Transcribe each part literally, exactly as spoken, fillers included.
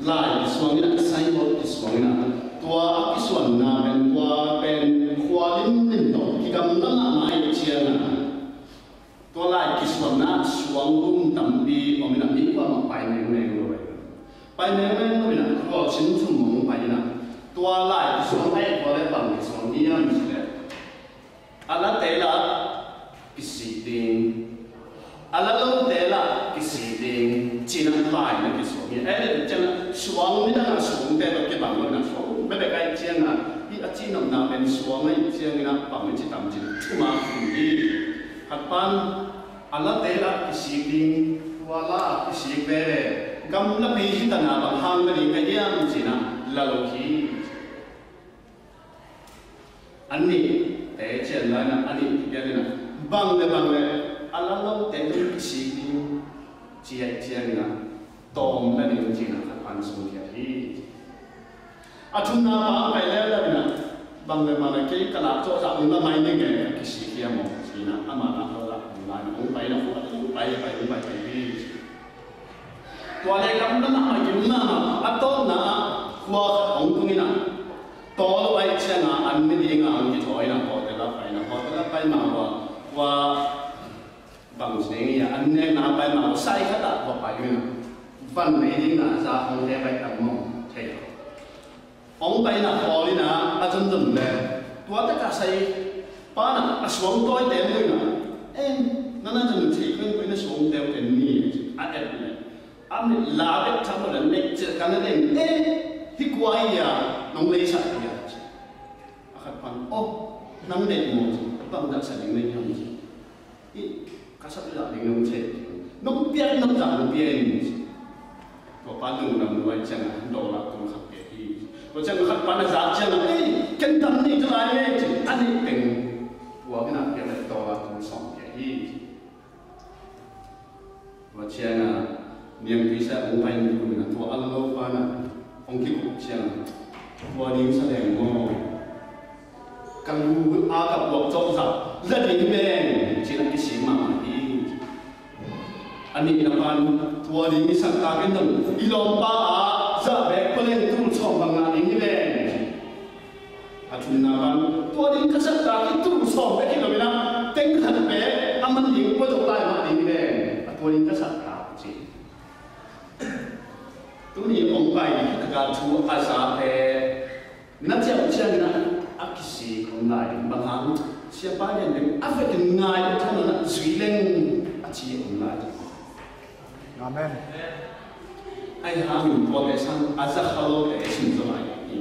lai kisuang in ah, signboard kisuang in ah, tua a kisuanna pen tua pen khua limlim tawh kigamla mahmah ahih ciangin ah, tua lai kisuanna suang bum tampi om in ah, mi kuamah pai mengmeng lo. Pai mengmeng lo in ah, khualzin thum hong pai in ah, tua lai kisuang ahih tua leh bang kisuang hiam cih leh, a late lah kisik ding, a la lote lah kisik ding, ci-in ah lai na kisuang hi. Ei, ciangin ah suang nidang ah suangte tawh kibang lo in ah, suang bekbek ahih ciangin ah, hih a cihnopna pen suang ahih ciangin ah bang ci tam cih leh thum a om hi. Khat pan a late lah kisik ding, tua lah kisik veve, gamlapi hi ta na, bang hang na ding ka hiam ci-in ah la lo hi. A nihte cian lai in ah, a nih kipian in ah, bang le bang le a la lote zong kisik ding ci ahih ciangin ah, tawm na ding ci-in ah khat pan sung khiat hi. A thumna pa pai leuleu in ah, bang le bang le kei ka lak zawh zah ung a mai ning e, ka kisik hiam maw ci-in ah, amah lak zawh zah ung lai in ah, hong pai in ah, hong pai, pai, hong pai, pai hi. Tua le gamla mahmah, gim mahmah, a tawpna ah khua khat hong tung in ah, tawl lo ahih ciangin ah an ne ding a hong kithawi in ah hotel ah pai in ah, hotel ah pai mah uh a, khua bang ci ding hiam, an nekna pai mah uh a, sai khat ah khua pai in ah, van nei ding a za hong te bai tam maw thei. Hong pai in ah khawl in ah, a zon zon le, tua tak a sai pa in ah a suang tawite mu in ah, "Ei, nang a zon thei khuin khuin a suang teu ten ni," a et le, a mit la bek tham lo le, nek cil kan a den, "Ei, hih kua hi a, nong leisak hi a," ci. A khat pan, "Oh, nang deih maw," ci, "bang dah sa ding na hiam," ci. "Ih, ka sak zah ding nong cih, nong piak nop zah nong pia in," ci. Tua pa lungdam lua ahih ciangin dollar tul khat pia hi. Tua ciangin khat pan a zak ciangin, "Ei, ken tam ni tu lai nge," ci. A nih teng puak in ah pia leh dollar tul sawm pia hi. Tua ciangin niangtui sa hong pai in kum in ah, tua a la lo pa in ah hong kikup ciangin, "Tua ding sa leng maw? Ka lu a ka puak zawh zah la ding leng," ci-in ah kisik mahmah hi. A nihna pan, "Tua ding i sak tak in dong, i lawmpa a zah bek pua leng tul sawm bang ngah ding hi leng," ci. A thumna pan, "Tua ding ka sak tak in tul sawm bek hi lo in ah, teng khat bek a man ding pua zawh lai mah ding hi leng, a tua ding ka sak tak," ci. Tuni hong pai ding a ka thu a zate na ciamciam in ah a kisik om lai ding, bang hang, siapa lian ding a vekin ngai uh thawn in ah zui leng a ci om lai ding. Amen. Ahi hangin tuate sang a za kha lote sin zaw lai ding hi.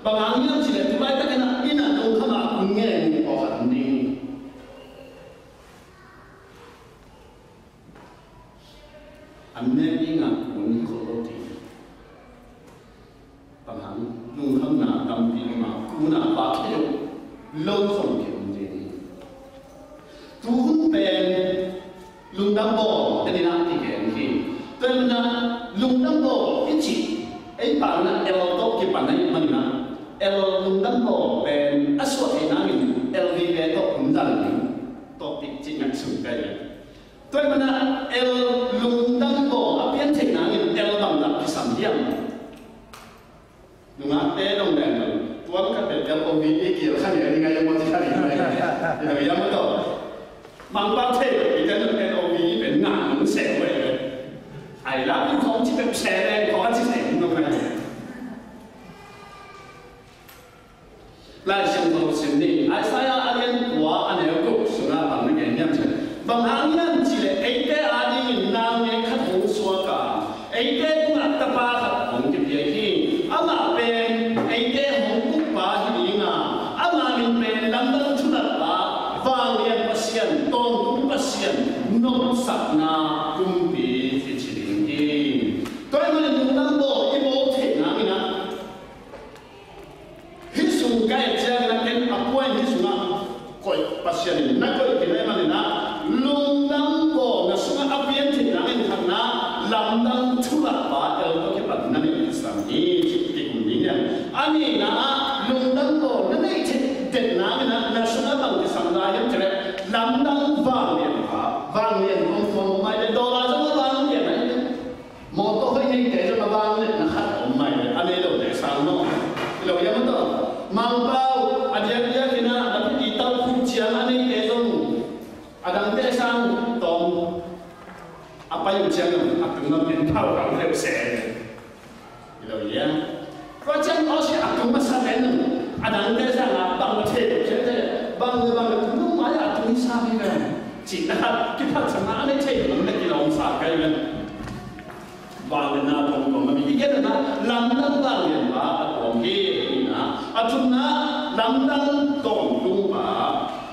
Bang hang hiam cih leh tu laitak in ah inn ah lungkham a kun ngen pawlkhat om ding hi. An nek ding a kun hi khol lo ding. Bang hang, lungkhamna tampi om a, kun a pha khia lo zong ki om ding hi. Tu hun pen lungdam bawl, ka ding a kigen hi. Tua ahih manin lungdam bawl i cih, ei pau in ah L tawh kipan ahih manin ah, L lungdam bawl pen a suah theih nangin L vive tawh hun zang ding, topic cih ngaihsun ka hi. Tua ahih manin ah L lungdam bawl a pian theih nangin L bangzah kisam hiam? Nungakte dong leng dong, tuan ka pen L O V E kil kha ni, a ding a yam a ti kha ni. Ina yam a tawh. Mangpau thei lo, i ten L O V E pen ngah nong seng ve. I love you khong ci pep se leng, khong a ci seng nong ve. Lai Siangtho sim ni, Isaiah a lian kua a neu guk sungah bang na gen hiam cih leh, bang hang hiam cih leh eite adingin naungek khat hong suak a, eite tungah tapa khat hong kipia hi. Amah pen eite hong ukpa hi ding a, ama min pen Lamdang Thulatpa, Vanglian Pasian, Tawntung Pasian, Nopsakna Kumpi kici ding hi. Tua ahih manin lungdam bawl i bawl theih nangin ah, hih sung ka et ciangin ah, ken a puai hih sungah koih, Pasian in na koih khin ahih manin ah, lungdam bawl na sungah a pian theih nangin khatna, Lamdang Thulatpa L tawh kipan na neih kisam hi, cih kikum ding hi. A nihna ah, lungdam bawl na neih theih det nangin ah, na sungah bang kisam lai hiam cih leh, Lamdang Vanglianpa, Vanglian kong tuam mai le, dollar zong a vanglian ahi le. Pau, a diakdiak in ah, na piti tau khuk ciang a neite zong, a dangte sang tawm, a pai uh ciang a tung lam in pau pau leu se. Hi lo ia. Tua ciang aw sia a tung masa pen, a dangte sang a bang thei lo se te, bang le bang le tung mai a tung sa mi pen. Ci na khat, kiphat sa na a nei thei lo le kilawm sa kai pen. Vangliatna tawm tawm a mi i gen na lamdang vangliatna a tuam hi. Ina a thumna lamdang tawm tung pa,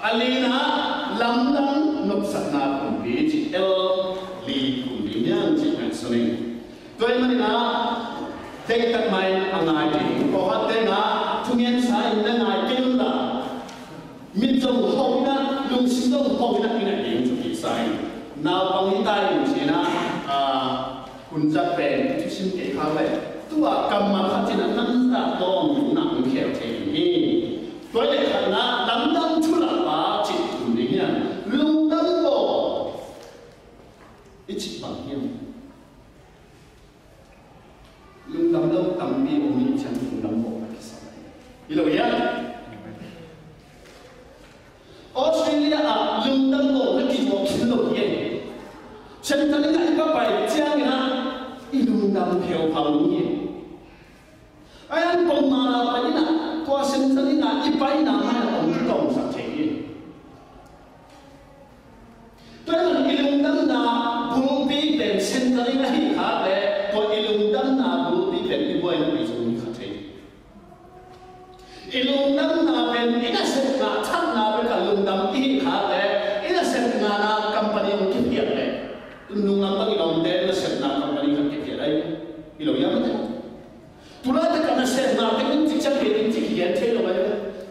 a lina lamdang nopsakna kumpi ci el li kumpi niang ci ngai suning. Tua i manina teitak mai a ngai ding pawlkhat tenga thungen sa in na ngai kei un la. Mit zong hong ina, lungsim zong hong ina, ina ding cu kisa in. Naupang hi ta in cina, a, hun zat pen, thusim kei kha ve. Tua kammal khat cina nan zat dawng na hong khel thei ding hi. Tua i le khatna, lamdang thulak pa cih tum ding hiam. Lungdam lo. I cih bang hiam. Lungdam lo tampi om i ciang lungdam lo na kisa. Hi lo ia. Australia ah lungdam lo na kizuak khin lo hi. Central inn ah i ka pai ciangin ah i lungdam pheuphau lo hi. Ai an pom mala pai in ah tua Central inn ah i paina mai ah om kitawngsak thei hi. Tua i lungdamna bulpi pen Central inn ahi kha le, tua i lungdamna bulpi pen i buaina pen zong hi kha thei. I lungdamna pen i nasepna thakna bek a lungdam i hi kha le, i nasepna na company hong kiphiat le, tun nunglam bang i lawmte nasepna company khat kiphiat ai. I lo ia mate. Tulaitak a nasepna teng in cikciang kei in cik hian thei lo mai.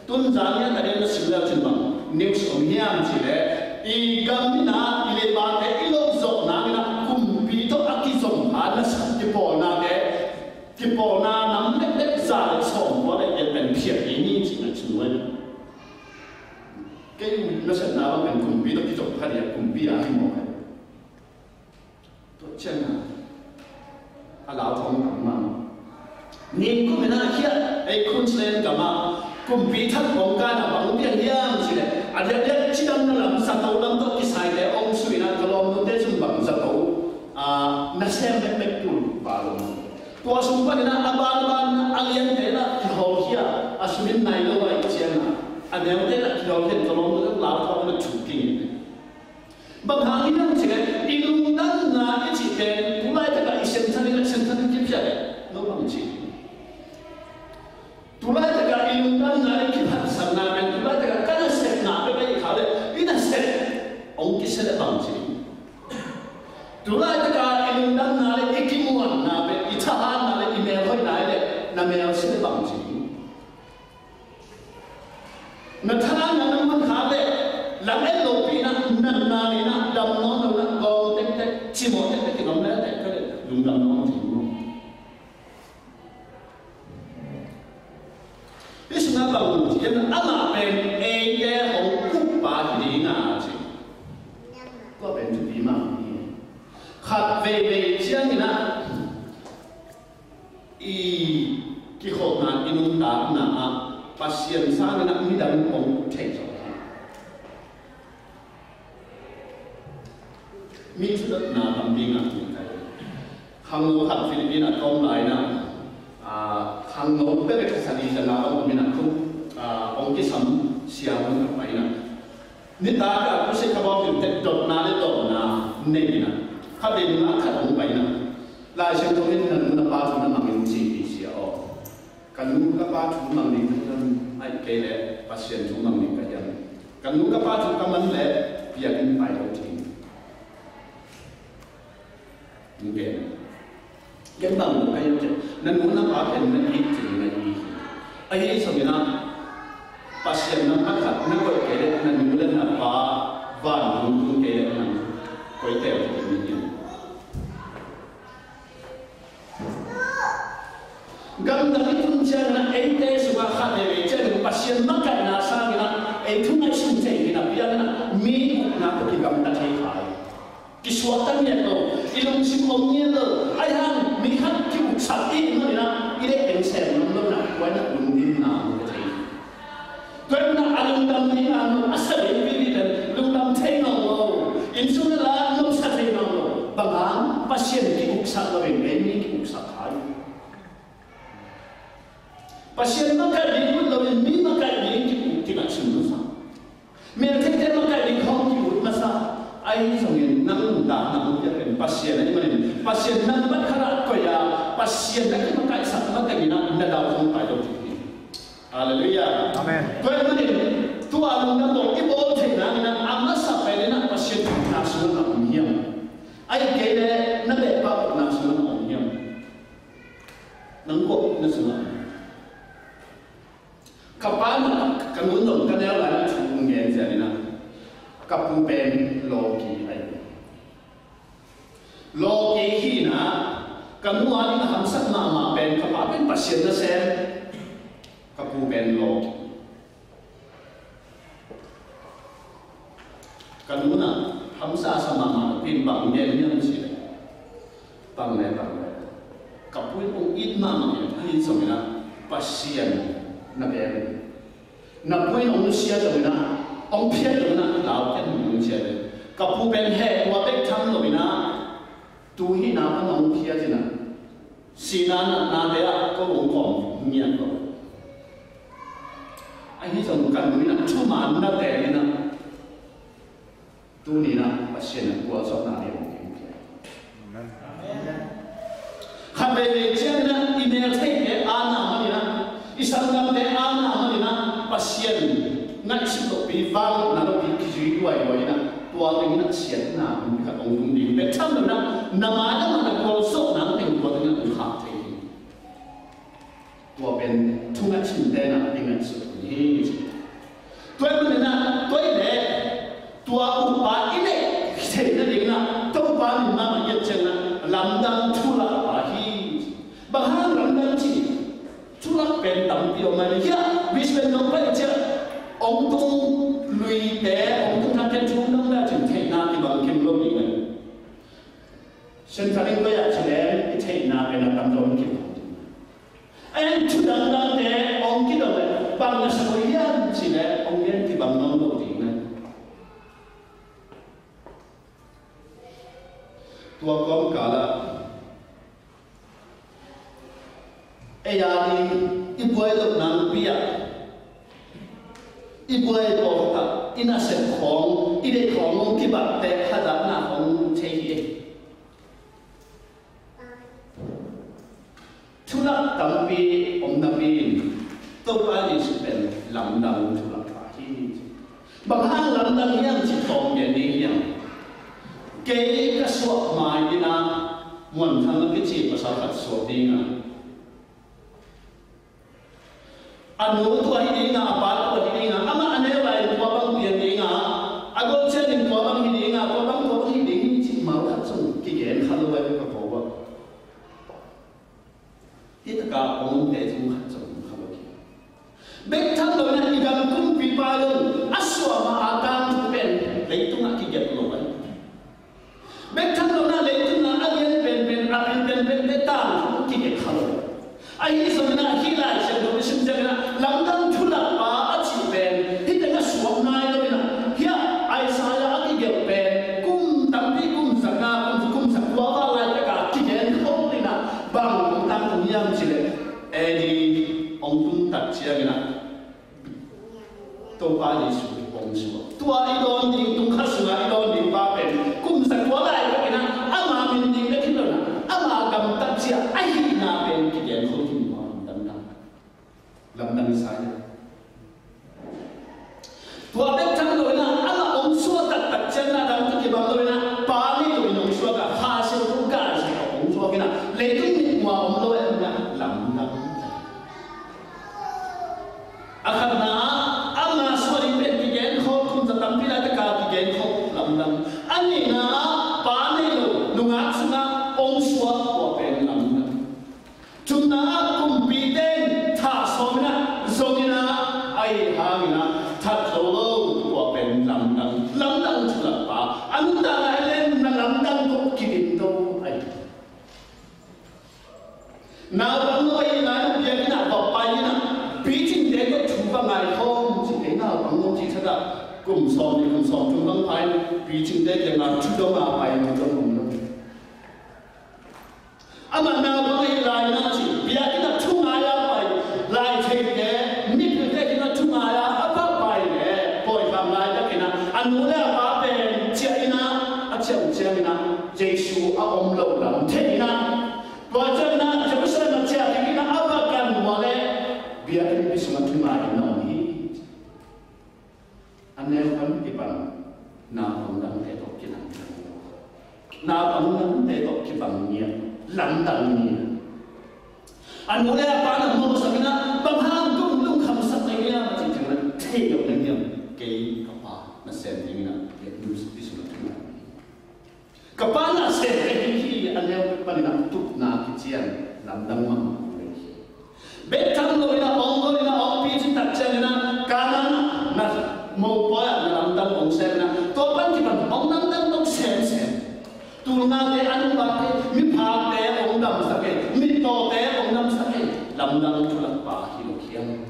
Tun zan hian a den na sim leu cin bang news om hiam ci le, i gam in a i leibate i lo zawh nang in a kumpi tawh a kizom kha nasa kipawlnate, kipawlna nam lekdek za le sawm kua le iat pen phiat i ni ci na cin lo mai. Kei nasepna bang pen kumpi tawh kizom kha dia kumpi a hi mawk. Tua ciangin a lau thawng tam mah. Nin kum in a hiah ei Queensland gam ah kumpi thak kong kan a bang piang hiam ci leh, a diakdiak cidamna lam zato lam tawh kisai le om sui in a ka lawmnute zong bang zato, a, nasem bekbek tul ba lo. Tua sung panin a, a banban a liante in a kihawlkhia, a sungin nai lo a i ciangin a, a neute in a kihawlkhia ka lawmnute lau thawng na thu king. Bang hang hiam cih leh i lungdamna i cih pen tulaitak a i Central inn, Central inn kipia leh no bang ci. Tulaitak a i lungdamna i kiphatsakna pen tulaitak a ka nasepna bek a i kha leh i nasep hong kisia leh bang ci. Tulaitak a i lungdamna leh i kimuanna pen i thahatna leh i melhoihna leh na mel sia leh bang ci. Na thahatna na man kha leh lam en lopi in a natna nei in a dam nawn lo in a gawng tektek cimawh tektek kidam leh tek ka leh lungdam nawn ding maw? Hi sungah bang ci hiam, amah pen eite hong ukpa hi ding a ci. Tua pen thupi mah hi. Khat veivei ciangin a i kikholhna i nuntakna ah Pasian sangin a midang hong thei zo hi. Mi thudotna lam ding a hong kai. Khangno khat Philippine ah tawm lai in a, a, khangno bek bek sani zanga a om in a khu, a, hong kisam siamun a pai in a. Nitak a kusi khabawk in tek dotna le dotna nei in a, khat in a khat hong pai in a. Lai Siangtho in na nu na pa thu na mang in ci hi sia aw. Ka nu ka pa thu mang ding ka hiam, ahih kei leh Pasian thu mang ding ka hiam. Ka nu ka pa thu ka man leh biakinn pai lo ding. Ken bang lo ka hiam cih, na nu na pa pen na it cih na it hi. Ahi zongin ah Pasian na pakhat na koih kei leh na nu le na pa van hong tung kei leh nang koi teu kei ding hi. Gamdang i tun ciangin ah eite sungah khat veivei ciangin Pasian makaihna sangin ah ei thu ngaihsun thei hi na piangin ah mi ukna tawh kigamta thei kha hi. Kisuahta ngiat lo, i lungsim om ngiat lo, ahi hang mi khat kiuksak i hih manin ah i deih teng sem ngam lo in ah tua in ah lungdamna om thei hi. lungdam ding a nuam a sa ding pi pi ten lungdam thei nawn lo. Inn sung a la nuamsa thei nawn lo. Bang hang? Pasian ki-uksak lo in ei mi ki-uksak kha hi. Pasian makaih ding ut lo in mi makaih ding ki-uk, kingaihsun masa. Mel theite makaih ding khawng ki-ut masa. Ahi zongin nang nuntakna hong piak pen Pasian ahih manin Pasian nang makaih khat ah koih a, Pasian na kimakaihsak makaih in ah na dau hong pai lo ding hi. Halleluiah. Amen. Tua ahih manin tua lungdam lo i bawl theih nangin ah a masa pen in ah Pasian thukna sungah na om hiam? Ahih kei leh na beh pah na sungah na om hiam? Nang kua na sungah? Ka pa na ka nu zong ka neu lai na thu ngen ziau in ah ka pu pen lawki ahi. Lawki hi in ah ka nu a ding a hamsat mahmah pen ka pa pen Pasian nasem, ka pu pen lawki. Ka nu in ah hamsa sa mahmah, pen bang gen hiam cih leh, bang le bang le ka pu in hong it mahmah in, ahi zongin ah Pasian na bel, na pu in hong nusia zongin ah, hong phiat zongin ah lau ken hong nusia ve. Ka pu pen heh tua bek tham lo in ah tu hihna pan hong phiat in ah sihna natnate ah ko hong kawm ngiat lo. Ahi zong ka nu in ah thuman na teel in ah tuni in ah Pasian in gualzawhna nei hong pia. Amen. Khat veivei ciangin ah i mel theite aana manin ah, i sanggamte aana manin ah Pasian ngaihsut lopi, vangliatna lopi kizui luailuai in ah tua teng in ah siatna hun khat hong tung ding bek tham lo in ah na mai lamah na gualzawhna teng tua teng in ah hong khak thei hi. Tua pen thu ngaihsut te'n ah i ngaihsut hun hi. Tua ahih manin ah tua i leh tua upa i neih theih nadingin ah Topa min mahmah i et ciangin ah lamdang thu lakpa hi. Bang hang lamdang cih? Thu lak pen tampi om mah hi. Hiah Brisbane nong pai ciang hong tung luite, hong tung thak ken thu dang le cin theihna kibang kim lo ding a. Central England ah ci leng i theihna pen a tamzaw om kim. En thu dangdangte hong kidong leh bang na sa ko hiam cih leh hong gen kibang nawn lo ding a. Tua kawmkal ah ei a ding i buai loh nangpi ah i buai pawlkhat ah i nasep khawng, i deih khawng hong kibat teh hazatna hong thei hi. Thu lak tampi om napi in Topa Jesuh pen lamdang thu lakpa hi. Bang hang lamdang hiam cih thawm gen ding hiam? Kei ka suah mai in ah Muan Thang a kici pasal khat suak ding a, a nu tua hi ding a, a pa tua hi ding a, amah a neu lai in tua bang pian ding a, a gol ciang in tua bang hi ding a, tua bang, tua bang hi ding hi cih mau khat zong kigen kha lo a, ka ko a. Hi taka a omte zong khat zong kha lo hi. Bek tham lo in ah i gam kumpipa zong a suah ma a tangthu pen leitungah kigelh lo a hi. Bek tham lo in ah leitung ah a lian penpen, a pen penpen bek tangthu kigelh kha lo. Ahi zongin ah hih Lai Siangtho i sim ciangin ah lamdang thu lakpa a cih pen hih teng a suak nai lo in ah, hiah Isaiah a kigelh pen kum tampi, kum zaknga, kum, kum zakua val laitak a kigen khol in ah bang hong tangtung hiam cih leh, A D hong tung tak ciangin ah Topa Jesuh hong suak. Tua i dawn ding, tung khat sungah i dawn ding pa pen kum zakua lai bek in ah ama min ding bek hi lo in ah, ama gamtat ciang ahihna pen kigen khol khin, lamdang, lamdang Isaiah. Tua bek tham lo in ah, amah hong suak taktak ciang a dang tawh kibang lo in ah, Pa nei lo in hong suak a, Kha Siangtho gah sak a hong suak in ah, leitung mitmuh ah om lo in ah, lamdang. A khatna ah, ama suak ding pen kigen khol, kum za tampi laitak a kigen khol, lamdang. A nihna ah, Pa nei lo, nungak sungah hong suak, tua pen lamdang. Thumna ah, kumpite in thah sawm in ah zong in ah, ahih hangin ah that zo lo, tua pen lamdang, lamdang thu lakpa. A nuntakna ah leng na lamdang tawh kidim to ahi. Naupang lo ahih lai-in ah biakinn ah va pai in ah, picingte tawh thu va ngai khawm cih leh naupang lo Kum sawm nih, kum sawm thum bang pai, picingte kiangah thu dong a pai lo dong om lo. Amah naupang ahih lai-in ah ci, biakinn ah thu ngai a pai, lai theite, mipilte kiangah thu ngai a, a va pai leh, pawi kham lai takin ah, a nu le a pa pen ciah in ah, a ciah uh ciangin ah, Jesu a om loh lam thei in ah, tua ciangin ah, Jerusalem ah ciah dingin ah, a va kan uh leh, biakinn pi sungah thu ngai in ah om hi. A neu pan kipan naupang dangte tawh kibang ngiat. Naupang dangte tawh kibang ngiat. Lamdang ngiat. A nu le a pa na mawhsak in ah bang hang dong lungkhamsak na hiam cih ciangin ah thei lo na hiam. Kei ka pa na sem dingin ah biakinn pi sungah thu ngai. Ka pa na sem ka hi hi. A neu panin ah tupna kician lamdang mahmah hi. Bek tham loin ah ong gol in ah ong picing tak ciangin ah Kanaan ah na mopawi ah na lamdang ong sem in ah tua pan kipan ong lamdang ong semsem. Tulnate, a nungate, miphakte ong damsak ei, mittawte ong damsak ei. Lamdang thulak pa hi lo hiam.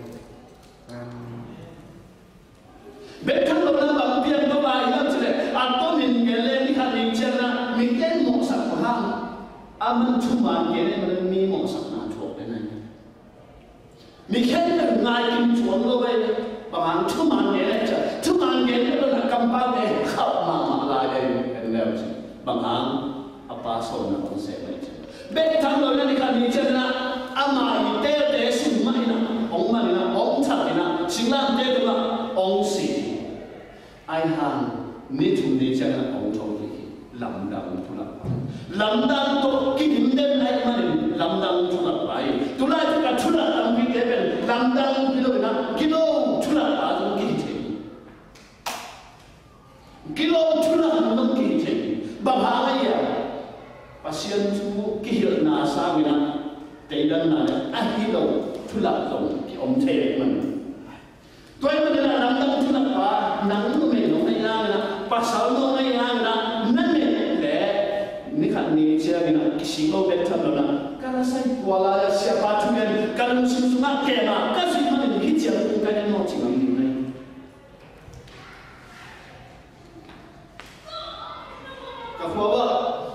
Bek tham lo na bang piang tawh lai hiam cih leh, a tomin gen leh ni khat ni ciang na mi gen mawhsak ko hang. A man thuman gen leh man mi mawhsakna thuak leh nai. Mi khen leh ngai kim cuang lo ei. Bang hang thuman gen leh ciang, thuman gen leh lo na kampaute khauh mahmah lai ei. En leu ci. Bang hang a pa sawlna kong seh mai ciang. Bek tham lo na ni khat ni ciang na, ama i telte sung mah in ah, ong man in ah, ong thak in ah, singlamteh tungah ong si. Ahi hang ni thum ni ciang na ong thong hi hi. Lamdang thulak. Lamdang tawh kidim den ahih manin lamdang thulak pa hi. Tulai tak a thulak tampite pen lamdang hi lo in ah, gilo thulak pa zong kihi thei hi. Gilo thulak mun kihi thei. Bang hang hiam? Pasian thu kihilhna sangin ah teidanna le ahi lo thulak zong kiom thei ahih manin. Tua ahih manin ah lamdang thulak pa nang numei nong ahih hangin ah, pasal nong ahih hangin ah, na neih leh ni khat ni ciangin ah kisik lo bek tham lo in ah, ka na sai kua lai-ah siapa thugen ka lungsim sungah kem a ka zuih manin hih ciang tung ka en mawk cing a mi ding hi. Ka khua uah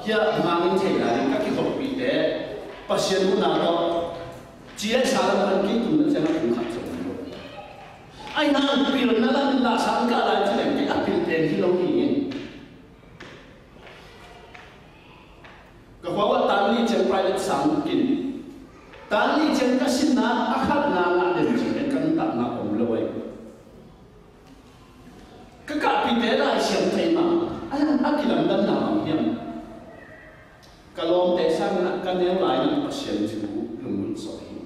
hiah mangin thei lai ding ka kikhopihte Pasian muhna tawh ci-a sa lam kan kei tung na ciang a tung khat zong lo. Ahi hang pilna lam in lahsang kah lai ci leng kei a pil pen hi lo hi. Ka khua uah tan li ciang private sang kin, tan li ciang ka sinna a khatna ngah den ci leng ka nuntakna om lo ei. Ka kahpihte Lai Siangtho mah a, a kilamdanna bang hiam? Ka lawmte sangin ah ka neu lai-in ah Pasian thu lunglut sawh hi.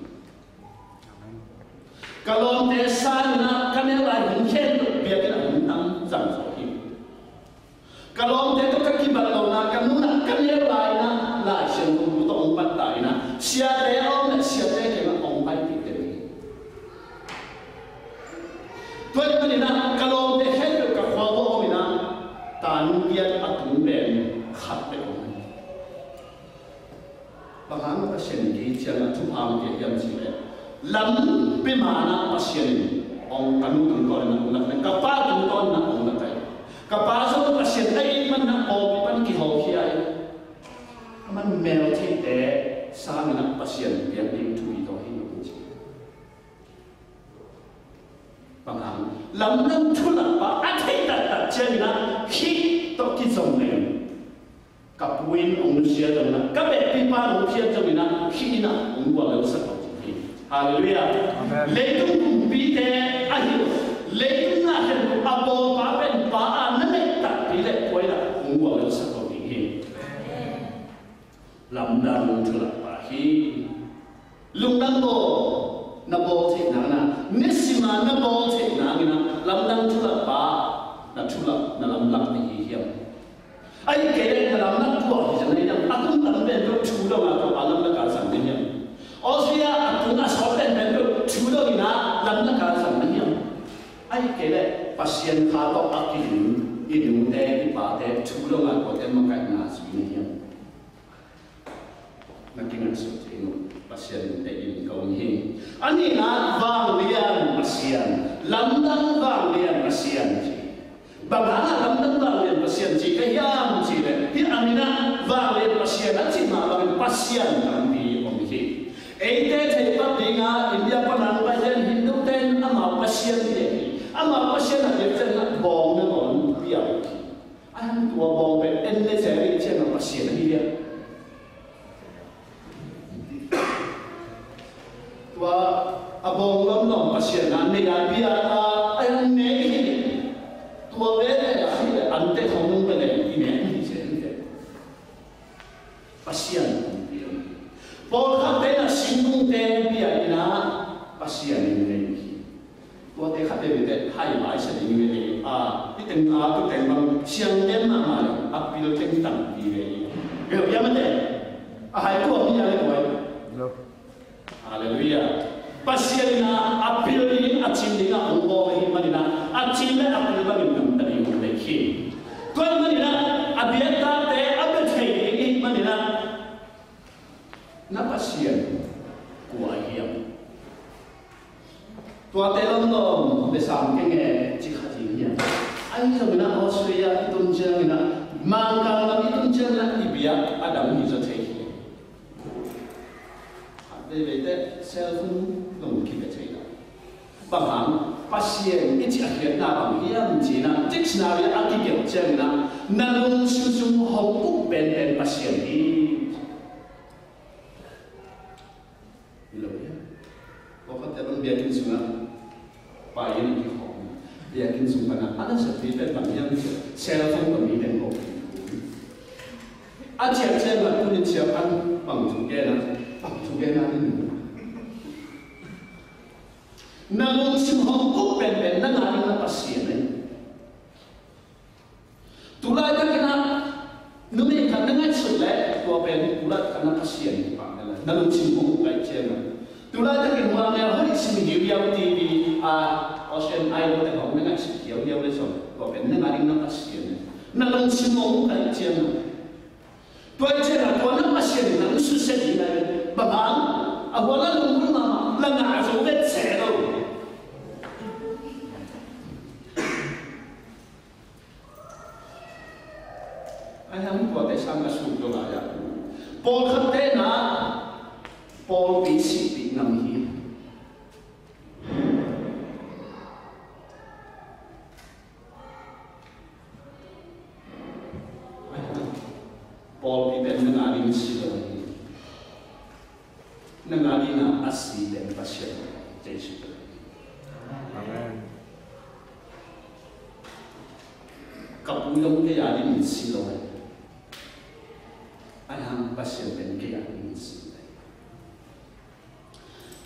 Ka lawmte sangin ah ka neu lai hong khen tuk biakinn ah hong tam zang sawh hi. Ka lawmte tawh ka kibat lohna ka nunah ka neu lai-in ah Lai Siangtho tawh hong bat ta in ah siate a om leh siate kiangah hong paipih den hi. Tua ahih manin ah ka lawmte khempeuh ka khua uah om in ah, tan giat a tung pen khat bek om. Bang hang Pasian in kei ciangah thupha hong pia hiam cih leh, lampi man ah Pasian in hong, ka nu tungtawn in ah hong lak leh ka pa tungtawn in ah hong lak hi. Ka pa zong Pasian a it manin ah pawlpi pan kihawlkhia hi. A man meltheite sangin ah Pasian biak ding thu i tawh hi lo ci. Bang hang, lamdang thulak pa a theih taktak ciangin ah khih tawh kizom leng, ka pu in hong nusia zongin ah, ka behpipa in hong phiat zongin ah, khih in ah hong guallelsak lo ding hi. Halleluiah. Amen. Leitung kumpite ahi lo, leitung na khen lo a bawlpa pen pa a na neih takpi leh tua in ah hong guallelsak lo ding hi. Lamdang thulak pa hi. Lungdam bawl, na bawl theih nangin ah, nisim a na bawl theih nangin ah, lamdang thulak pa na thulak, na lamlak na hi hiam? Ahih kei leh na lamlak kua hi zang na hiam? A tung tam pen tua thu dong a tua pa lamlak a zang na hiam? Austria a tung a sawt pen pen tua thu dong in ah lamlak a zang na hiam? Ahih kei leh Pasian kha tawh a kidim i nute i pate thu dong a tuate makaihna zui na hiam? Na kingaihsut thei uh, Pasian in teh in ka um hi. A nihna, vanglian Pasian, lamdang vanglian Pasian ci. Bang hangah lamdang vanglian Pasian ci ka hiam cih leh, hih a min ah vanglian Pasian a cih mah bangin pasian tampi om hi. Eite theihpak dingah India panin Biden, Hindu ten amau pasian hi. Amau pasian a biak ciangin bawng nangawn pia uh hi. A hang tua bawng pen en le ceh a biak ciangin pasian ahi hi. Tua a bawng lawmlawm Pasian a nei a bia a, a yang nei hi. Tua veve a hi le ante thong nung bele i ne hi se hi le. Pasian kong piang. Pawlkhat te na singkung te bia ina Pasian in nei hi. Tuate khat veve te hai lai sa ding ve ei a, i teng a tu teng bang siang den mahmah le a pil teng tang pi ve ei. Ve ia mate a hai tua mi a le kuai. Halleluiah. Pasian in a pil ding a cin ding a hong bawl hi manin a cin le a pil bangin gamta ding hong lek hi. Tua manin a biaktakte a bia thei ding hi manin a na Pasian kua hiam? Tuate lawmlawm besam keng e ci kha ding hiam? Ahi zongin a Australia i tun ciangin a Mangkang lam i tun ciangin a i biak a dam hi zaw thei hi. Khat veivei teh cellphone zong kibia thei lo. Bang hang Pasian i cih a khiatna bang hiam ci-in a dictionary a kigelh ciangin a na lungsim sung hong uk penpen Pasian hi. Hi lo hia? Pawlkhatte bang biakinn sungah pai in kikhawm. Biakinn sung panah a naseppi pen bang hiam cih leh cellphone tawh mi teng ko. A ciah ciangah tuni ciah pan bang thu gen a, bang thu gen a ni. Na lungsim hong uk penpen na ngah ding na Pasian ahi. Tulaitak in a numei khat na ngaihsut leh tua pen tulaitak in a Pasian hi pah na lungsim hong uk ahih ciangin. Tulaitak in Muangmel hoih sim hiauhiau, T V a, Australian Idol te hong na ngaihsut hiauhiau le zong tua pen na ngah ding na Pasian hi. Na lungsim hong uk ahih ciangin. Tua ahih ciangin tua na Pasian in na lungsim seh ding na bang hang a hua la lungkul mahmah la ngah zo vet seh lo. Ahi hang tuate sang a suk lo lai a, pawlkhatte na pawlpi sihpih ngam hi. Pawlpi pen na ngah ding si lo hi. Na ngah ding a si pen Pasian, Jesuh. Amen. Ka pu zong kei a ding si lo hi. Ahi hang Pasian pen kei a ding si lo hi.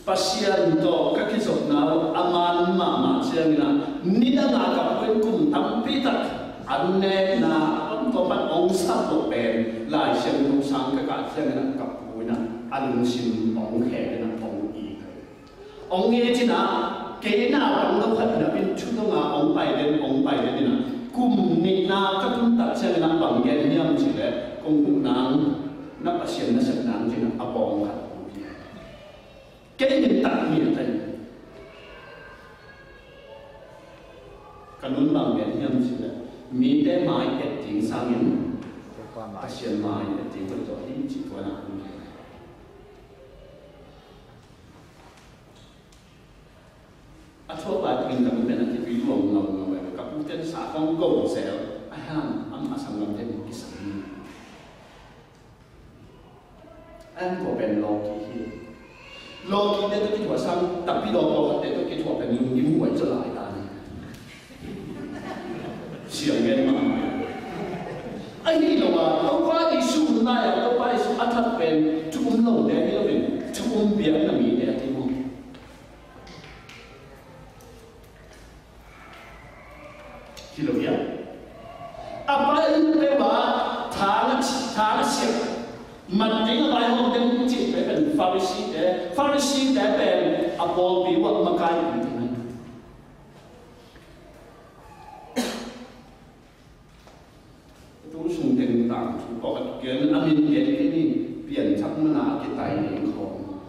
Pasian tawh ka kizopna uh a man mahmah ciangin a, nidang a ka pu in kum tampi tak an nekna tua pan hong sap loh pen Lai Siangtho sang ka kah ciangin a ka pu in a, a lungsim hong khek in a hong it. Hong it in a, kei naupang lo khat in a pen thu dong a hong pai den, hong pai den in a, kum nihna ka tun tak ciangin a bang gen hiam cih leh, kong huh nang, na Pasian na sep nang ci-in a, a bawng khat hong pia. Kei min tak mi a tei. Ka nun bang gen hiam cih leh, mite mai et ding sangin Pasian mai et ding tawh hi cih tua na hong gen. A thuak lai takin ka nun pen a kipui luang ngaungau e. Ka pu ten sa kong go zel. Ahi hang amah sanggamte min kisam hi. Ahi hang tua pen lawki hi. Lawkite tawh kithuah sang, tapi lawk lawkhatte tawh kithuah pen lungkim huai zaw lai ta ni. Siang gen mahmah. Ahi lo a, Topa Jesuh hun lai a, Topa Jesuh a that pen thu um lote ahi lo in, thu um biakna mite a ti maw? Hi lo hia? A pai in peuh ah thang a ci, thang a siak. Mat ding a vaihawm den cih pen Pharisee te, Pharisee te pen a pawlpi uh a makai in ti mai. Tu sung teng tangthu pawlkhat kiang a min gen kei ni, pianthak man a kitai ding khawm.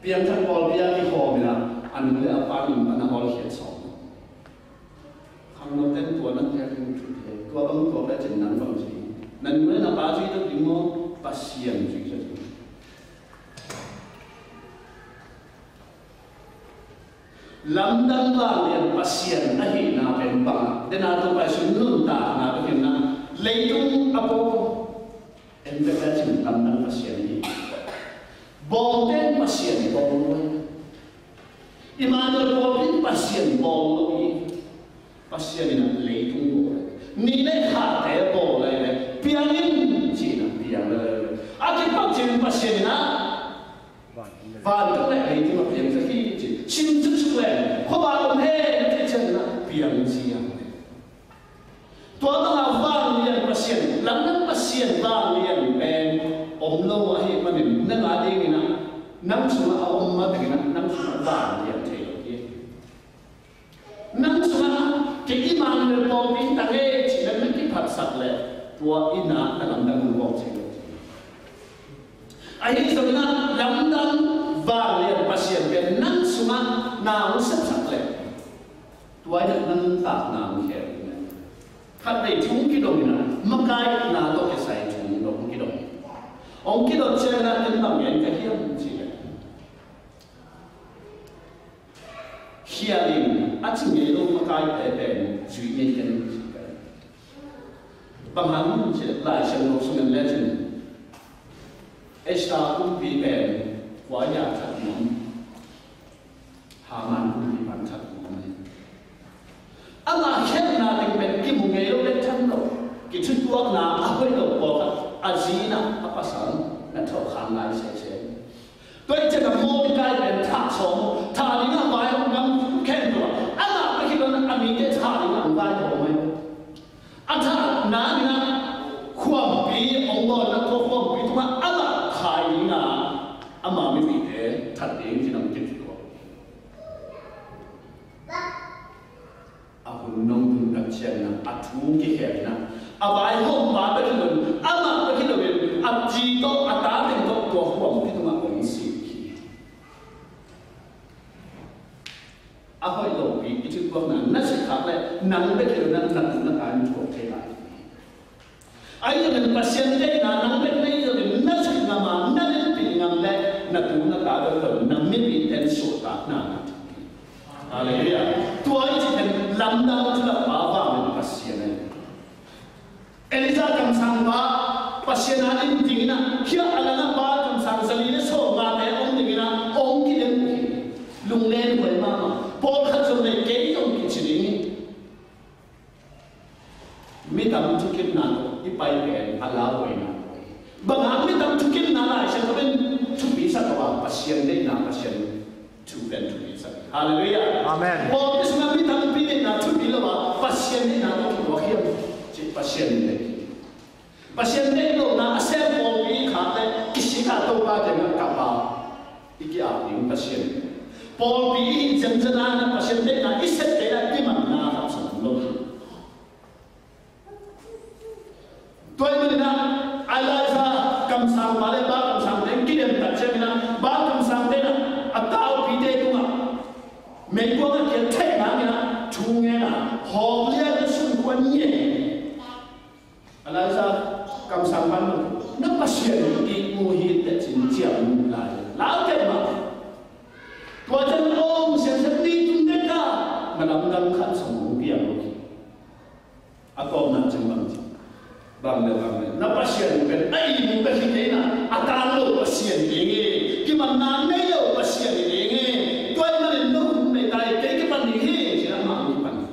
Pianthak pawlpi a kikhawm in a, a nu le a pa min pan a hawlkhiat sawm. Tua bang tuak le cin nang bang ci. Na nu le na pa zui deuh ding maw, Pasian zui deuh ding. Lamdang vanglian Pasian ahihna pen bang a, dena tua pai sun nuntakna bekin na leitung a pawh en bek le cin lamdang Pasian hi. Bawngte in Pasian bawl lo hi. Immanuel pawlpi in Pasian bawl lo hi. Pasian in a leitung bawl hi. Ni le khate bawl hi le piang in ci-in a piang hi le. A kipak cin Pasian in a vantung le leitung a piang sak hi ci. Sim suksuk le khuavak om hen ci ciangin a piang ci a. Tua banga vanglian Pasian, lamdang Pasian vanglian pen om lo ahih manin nang a dingin a, nang sungah a om ma dingin a, nang sungah vanglian thei lo hi. Nang sungah kei Immanuel pawlpi tang e cih na kiphatsak le tua in a na lamdang hong kawk thei lo. Ahi zongin a lamdang vanglian Pasian pen nang sungah na hong sepsak le tua in a nuntakna hong khel ding. Khatvei thu hong kidong in a, makaihna tawh kisai thu hong dong, hong kidong. Hong kidot ciangin a ken bang gen ka hiam cih leh, khial in a ci ngei lo makaite pen zui ngei ken cih ka hi. Bang hang hiam cih leh Lai Siangtho sungah en lecin Esther kumpi pen kua a that nuam? Haman kumpipa in that nuam hi. Ama khialhna ding pen kimu ngei lo, bek tham lo, kithutuakna a hoih lo pawlkhat a zi in a, a pasal na thawhkhang lai sese. Tua hi ciangin a Mordecai pen thah sawm, thah ding a vaihawm gam khempeuh ah, amah bek hi lo in a mite thah ding a hong vaihawm hi. A thahna in a khuampi hong bawl in a, tua khuampi tungah amah khai ding a, ama mipite that ding ci-in a hong kithutuak. A hun nong tun tak ciangin a, a thu kikhel in a, a vaihawmpa bek hi lo in, amah bek hi lo in, a zi tawh, a ta teng tawh tua khuampi tungah hong sik hi. A hoih lopi i thutuakna na sik khak leh nang bek hi lo in a, na tu na ta in thuak thei lai. Ahi zongin Pasian deihna nang bek nei zongin na sik ngam a, na lenpih ngam leh na tu na ta bek hi lo in na mipite in suahtakna na thu hi. Halleluiah. Tua i cih pen lamdang thulakpa vanglian Pasian ahi. Elijah kamsangpa Pasian a ding dingin a, khia a langah Baal kamsang zali le sawmngate om dingin a, hong kidem hi. Lunglen huai mahmah. Pawlkhat zong nei, kei zong kici ding hi. Mitam thukimna tawh i pai pen a lauhuaina. Bang hang mitam thukimna Lai Siangtho in thupi sak a, Pasian deihna, Pasian thu pen thupi sak. Halleluiah. Amen. Pawlpi sungah mitampi deihna thupi lo a, Pasian deihna tawh kituak hiam cih Pasian in deih. Pasian deih lohna a sem pawlpi khak leh kisik a, Topa teng ah kap a, i ki-ap ding Pasian. Pawlpi i hih zenzen a, Pasian deihna i sep kei leh kimanna khat zong om lo. Tua ahih manin a, Elijah kamsangpa le Baal kamsangte in kidem tak ciangin a, Baal kamsangte in a, a taupite tungah meikuang a kiat theih nangin a thu ngen a, hawk lian a, sungkuan ngen. Elijah kamsangpa in, na Pasian i mu hi teh ci-in ciam lai, lau kei mah. Tua ciang om siansian ni tun dek a, na lamdang khat zong hong piang lo hi. A tawpna ciang bang ci, bang le bang le, na Pasian pen a ihmu bek hi kei in a, a tang lo Pasian hi ding hi, kimanna nei lo Pasian hi ding hi. Tua ahih manin no hun nei ta hi, kei kipan ding hi ci-in amah hong kipan hi.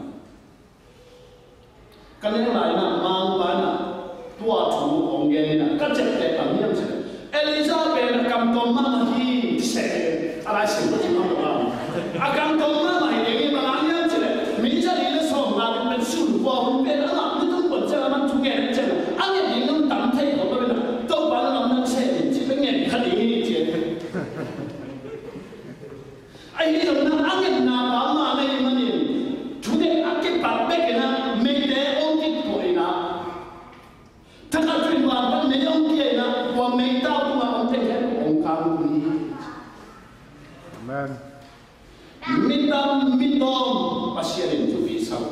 Ka neu lai in a, Mangpa in a tua thu hong gen in a, ka ciapteh bang hiam cih leh, Elijah pen a kamtawm mahmah hi, ci seh hi. A Lai Siangtho sungah bang a, a kamtawm mahmah hi ding hi. Bang hang hiam cih leh, mi zali le sawmnga pen sun kua hun pen amah mi tung kuan ciang a, amah thu ngen ciang a, a nget ding nong tam thei kho lo in a, Topa na lamdang seh in ci, pen ngen kha ding hi ci. Ahi zongin a, a ngetna pa mah na hih manin, thuneih a kipat bekin a, meite hong kituah in a, thakhat thu-in vantung mei hong kia in a, kua meitau tungah om teng khempeuh hong kang hi. Amen. Mitam mitawm Pasian in thupi sa lo.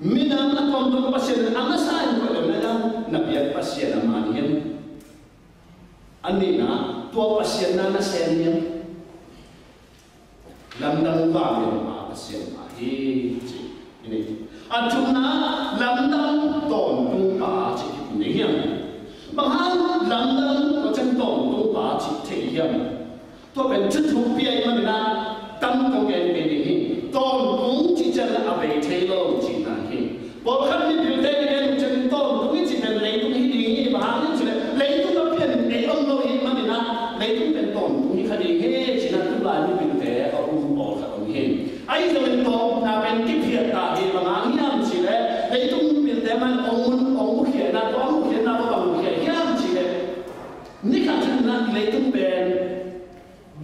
Minam a tuamtuam Pasian a masa in koih lo na hiam? Na biak Pasian a man hiam? A nihna, tua Pasian na na sem hiam? Lamdang vangin pa Pasian pa hi ci. Hi ni. A thumna, lamdang tawntung pa ci hi ni hiam? Bang hang lamdang tua ciang tawntung pa ci thei hiam? Tua pen thu thuk pia ahih manin a tam kong gen kei ding hi. Tawntung cih ciang a bei thei lo cihna hi. Pawlkhat mipilte i gen uh ciangin tawntung i cih pen leitung hi ding hi. Bang hang hiam cih leh leitung a pian ei om lo ahih manin a leitung pen tawntung hi kha ding hi cihna tulai mipilte a um pawlkhat om hi. Ahi zongin tua upna pen kiphiat ta hi. Bang hang hiam cih leh leitung mipilte mah in ong mukhia in a, tua mukhia in a tua bang mukhia hiam cih leh ni khat in a leitung pen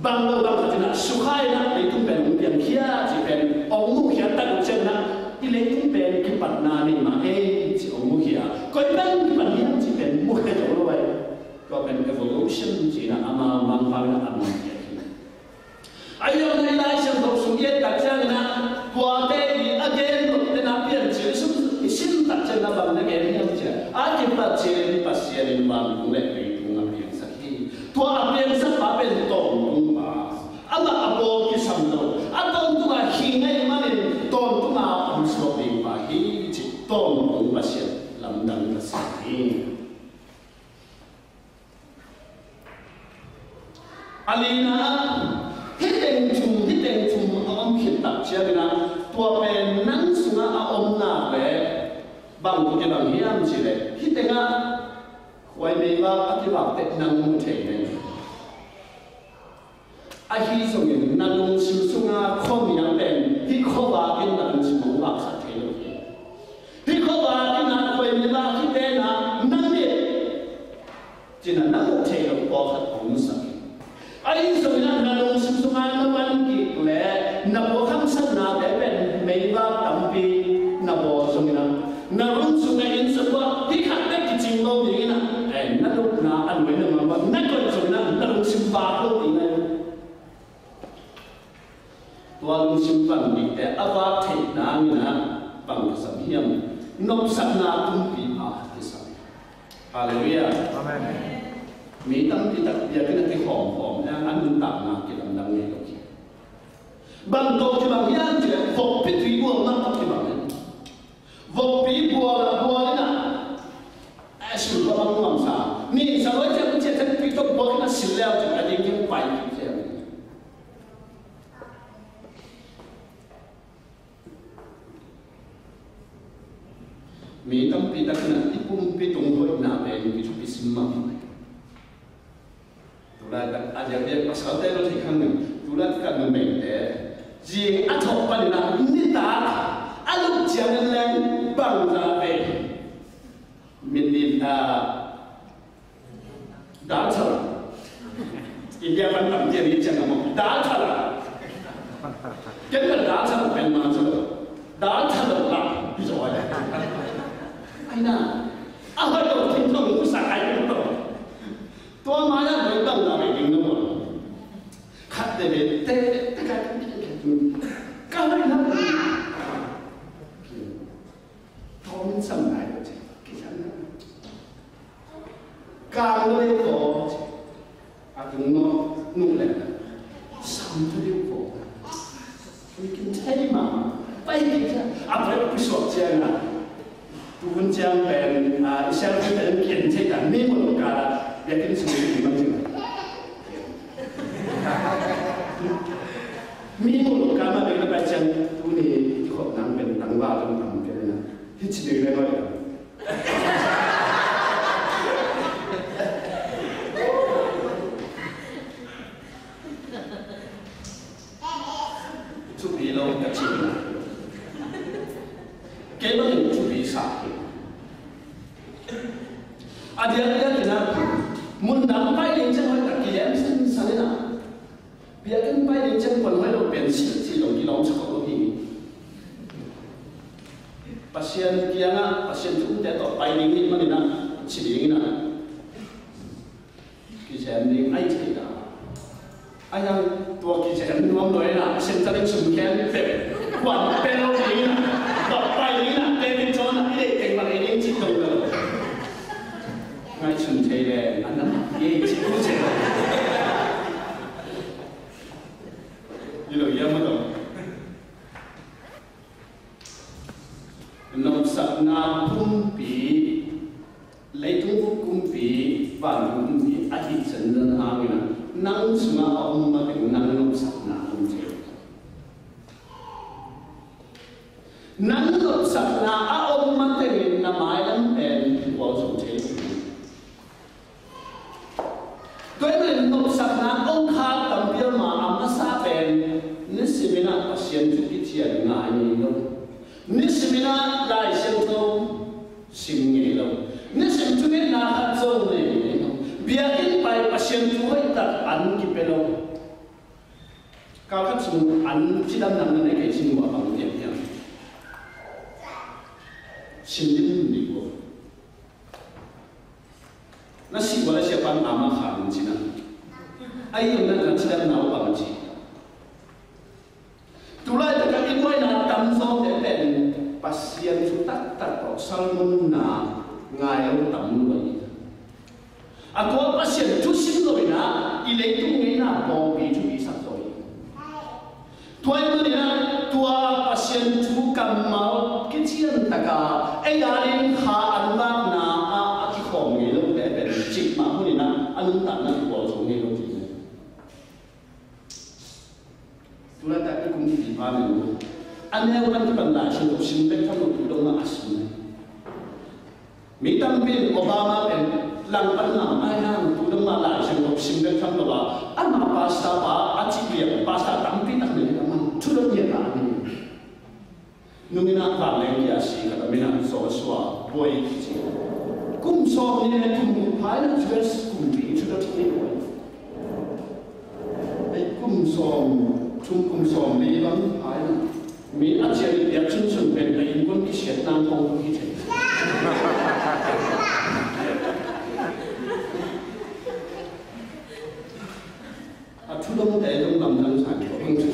bang lo bang khat in a sukha in a leitung pen hong piangkhia cih pen hong mukhia tak uh ciangin a i leitung pen kipatna nei mah ei cih hong mukhia. Koi pen kipat hiam cih pen mukhia zo lo ei. Tua pen evolution cih in a amau mangpau in a a mukhia hi. Ahi zongin a i Lai Siangtho sung i et tak ciangin a kuate i a gen loh tena Piancil i sim, i sim tak ciangin a bang na gen hiam cih a kipat cil in Pasian in vantung le leitung a piangsak hi. Tua a piangsak pa pen tawntung pa. Amah a bawl kisam lo. A tawntung a hing ahih manin tawntung a om suak ding pa hi cih tawntung Pasian lamdang Pasian hi. A lina, hih teng thum, hih teng thum a om khit tak ciangin a tua pen nang sungah a om nak leh bang tawh kibang hiam cih leh hih tengah khuaimei vak a kivak teh nang mu thei nen. Ahi zongin na lungsim sunga khuamial pen hih khuavak in na lungsim hong vaksak thei lo hi. Hih khuavak in a khuaimei vak hih pen a na mit cih na na muh thei lo pawlkhat hong musak hi. Ahi zongin a na lungsim sunga na van kik leh na pua khamsatnate pen meivak tampi na bawl zongin a na room sung na inn sung uah hih khat bek kicing lo dingin a, eh, na lupna a nuai na man uah na koih zongin a na lungsim vak lo ding a. Tua lungsim van dikte a vak theih nangin a bang kisam hiam? Nopsakna tumpi a kisam. Halleluiah. Amen. Mi tampi tak biakinn a kikhawmkhawm a, a nuntakna kilamdang ngei lo hi. Bang tawh kibang hiam cih leh vokpi tui bual mah tawh kibang hi. Vokpi bual, bual in a, a sul kha bang nuamsa. Ni sa loi ciang ciah ciang tui tawh bual in a sil leu ciang a ding ciang pai kik ciang. Mi tampi takin a i pumpi tung hoihna pen kithupi sim mahmah. Tulaitak a diakdiak pasalte lo thei khan ning tulaitak a numeite zing a thawh panin a nitak a lut ciangin leng bangzah ve. Minit a Dal thala. India pan tam tian ni ciang a maw. Dal thala. Ken ka dal thala pen man sa lo. Dal thala la. Pi zo ai. Ai na. A hoi lo tin tong ku sa ai lo. Tua ma ya doi tang da ve ding na maw. Khat te ve te te ka ka ka ka. Ka hoi na. Thawm in sam nai lo ci. Kisam na. Kang lo deuh ko ci. A tung no nung le. Sam lo deuh ko. Kin thei ma. Pai ki ka. A pai pi suak ciang na. Tu hun ciang pen a i sel ki pen kin thei ka mi mun ka la. Ya kin sum ki ma ci. Mi mu lo ka ma ding na pai ciang tu ni i khop nang pen tang va tang tang ke na. Hi ci ding le noi. Thupi lo ka ci na. Ke ma in thupi sa. A dia dia kina mun dang pai ding ciang hoi ka ki lem sin sa le na. Biakinn pai ding ciang kuan hoih lo pen si ci lo kilawm sa khawh lo hi. Pasian kiangah Pasian thu umte tawh pai ding hi manin ah ci ding in ah kizem ding ai thei dah. Ai hang tua kizem nuam lo in ah Pasian tawh ding sum khen peuh kuan pen lo ding in ah pai ding in ah nopsakna pumpi, leitung kumpi, vantung kumpi a hih zenzen hangin ah, nang sungah a om mateng nang nopsakna om thei. Nang nopsakna a om matengin na mailam pen khual zo thei. Tua ahih manin nopsakna ong khak tampi om a, a masa pen nisimin ah Pasian thu kician ngai ngei lo. Nisimin ah Lai Siangtho sim ngei lo. Nisim thungetna khat zong nei ngei lo. Biakinn pai Pasian thu hoihtak an kipia lo. Kal khat sung an cidamna na nei kei cin uh a bang hiam hiam? Sim dim dim uh. Na sih ua le sia pan ama khan cina. Ai yong na na cidamna uh bang ci. Tulaitak a i buaina tamzawngte pen Pasian thu taktak tawh salmonna ngai lo tam lua hi. A tua Pasian thu sim lo in ah i leitung ngeina pawlpi thupi sak zo hi. Tua ahih manin ah tua Pasian thu kammal kician taka ei a ding kha an vakna ah a kikhawm ngei lote pen cik mah hun in ah a nuntakna khual zo ngei lo ding hi. Tulaitak i kum kipi pa nen uh a neu pan kipan Lai Siangtho sim bek tham lo, tu dong mah a sim. Mi tampi in Obama pen langpan lam ai hang tu dong mah Lai Siangtho sim bek tham lo a, ama pastor pa a cih lian pastor tampi tak nen a man thu dong ngiat a ni. Nung in ah vanleng kia si khat a min ah Joshua Boy kici. Kum sawm nih le kum guk pha in ah U S kumpi thu dot hi Boy. Ei kum sawm thum kum sawm li bang pha in ah mi a cian i piak sunsun pen a innkuan kisiat nang kong hi thei. A thu dongte dong lamdang sa ni ko bang thu.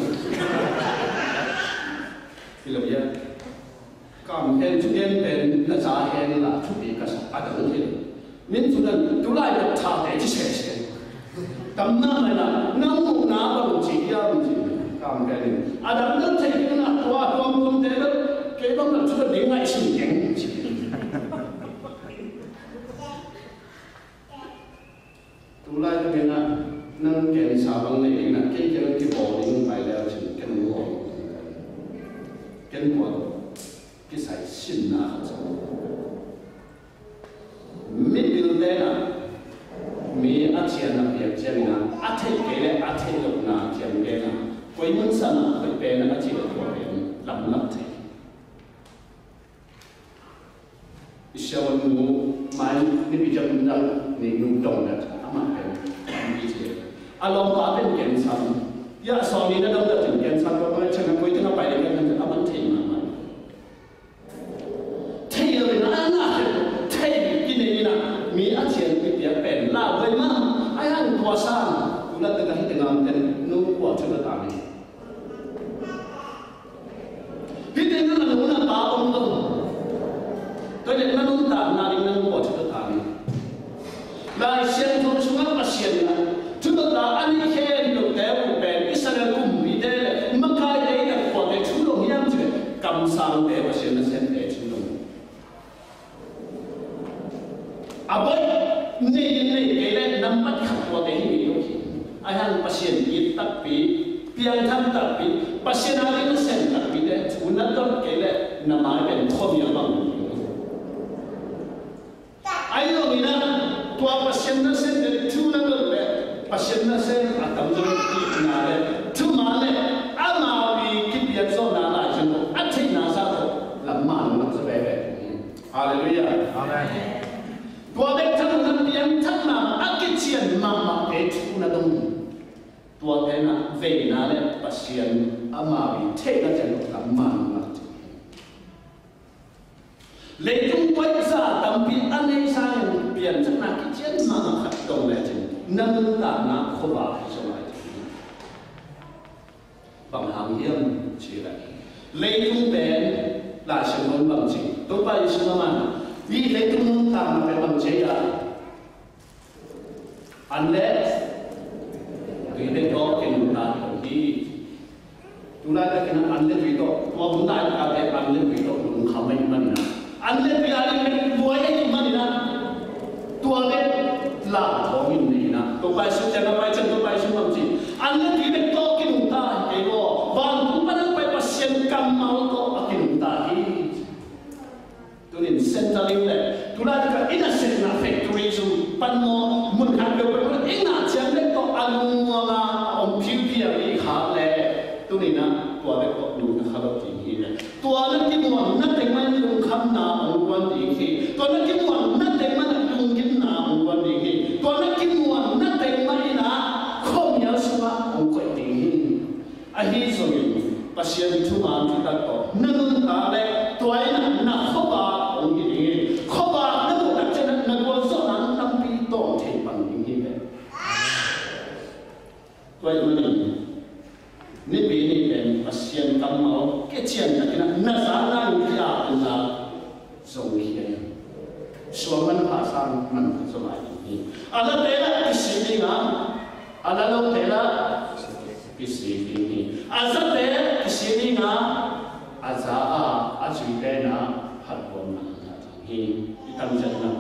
Hi lo ia. Kam hen thu gen pen na za hen la thupi ka sa a dang hi lo. Min thu nan tulai dok thate ci sese. Tam na mai na nang mu na bang ci ia bang ci. Kam pen in a dang dang thei na tua tuam tuam te bang kei bang na thu ding ngai sin keng ci. Tulai ka gen ah nang cancer bang nei ding na kei kiang kibawl ding pai leu cin ken bawl. Ken bawl kisai sinna khat zong. Mipilte na mi a cian a piak ciangin a theih kei le a theih lohna ciang gen a koi mun san a koi pen a ci lo kua pen lamlak thei. I siavuan nu mai nipi ciang dang ni nu dong dat amah pen nipi ciang a lawmpa pen cancer. Ia sawm ni na dong dat in cancer ko mai ciang a koi teng a pai ding kan a man thei mahmah. Thei lo in a na thei thei ki nei in a mi a cian i piak pen la voi mah a yang tua sang tu na teng a hi teng a om ten nu kua ciang a ta ni. Hih teng na nung na pa om lo. Tua leh na nuntakna ding na nung kua thu ta ni. Lai Siangtho sungah Pasian in a thu ta a nih khen lote uh pen Israel kumpite le makaite in a kuate thu dong hiam cih leh kamsangte Pasian nasemte thu dong. A baih nei in nei kei leh nambat khat tuate hi ngei lo hi. Ahi hang Pasian it takpi, piangthak takpi, Pasian a ding nasem takpite thu na dot kei leh na mai pen khuamial bang hi lo. Ahi zongin ah tua Pasian nasemte thu na dot leh Pasian nasem a tamzaw itna le thuman le amau i kipiak zawhna Lai Siangtho a theihna sa tawh lamman lak zaw veve. Halleluiah. Amen. Tua bek tham lo in piangthakna a kician mahmahte thu na dong. Tuate na veina le Pasian amau i theihna ciang lamman lak. Leitung paisa tampi a nei sangin piangthakna kician mahmah khat dong lecin na nuntakna khuavak hi zaw lai. Bang hang hiam cih leh leitung pen Lai Siangtho in bang ci, Topa Jesuh in amah in hih leitung nuntakna pen bang ci a, an le tui bek tawh kinuntak hi. Tulaitak in an le tui tawh, tua hun laitak te an le tui tawh lungkham ahih manin a, Centrelink le, tulai ka inn a sepna factory sung pan maw, mun khat peuhpeuh in a ciang le tawh a lungmuang a om phiuphiau i khak le, tuni-in ah tua bek tawh lungna kha lo ding hi le. Tua na kimuanna teng mah in lungkhamna hong guan ding hi. Tua na kimuanna teng mah in lunggimna hong guan ding hi. Tua na kimuanna teng mah in ah khuamial sungah hong koih ding hi. Ahi zongin Pasian thu man thutak tawh na nuntak leh tua in ah na khuavak hong hi ding hi. Khuavak na muh tak ciangin ah na gualzawhna lampi tawm thei pan ding hi ve. Tua ahih manin Nipi ni pen Pasian kammal kician takin ah na zak nang in kiapinna zong hi a, suang manpha sang manpha zaw lai ding hi. A late lah kisik ding a, a la lote lah kisik ding hi. A zate kisik ding a, a za a, a zuite in ah phattuamna ngah ding hi. I tamzaw in ah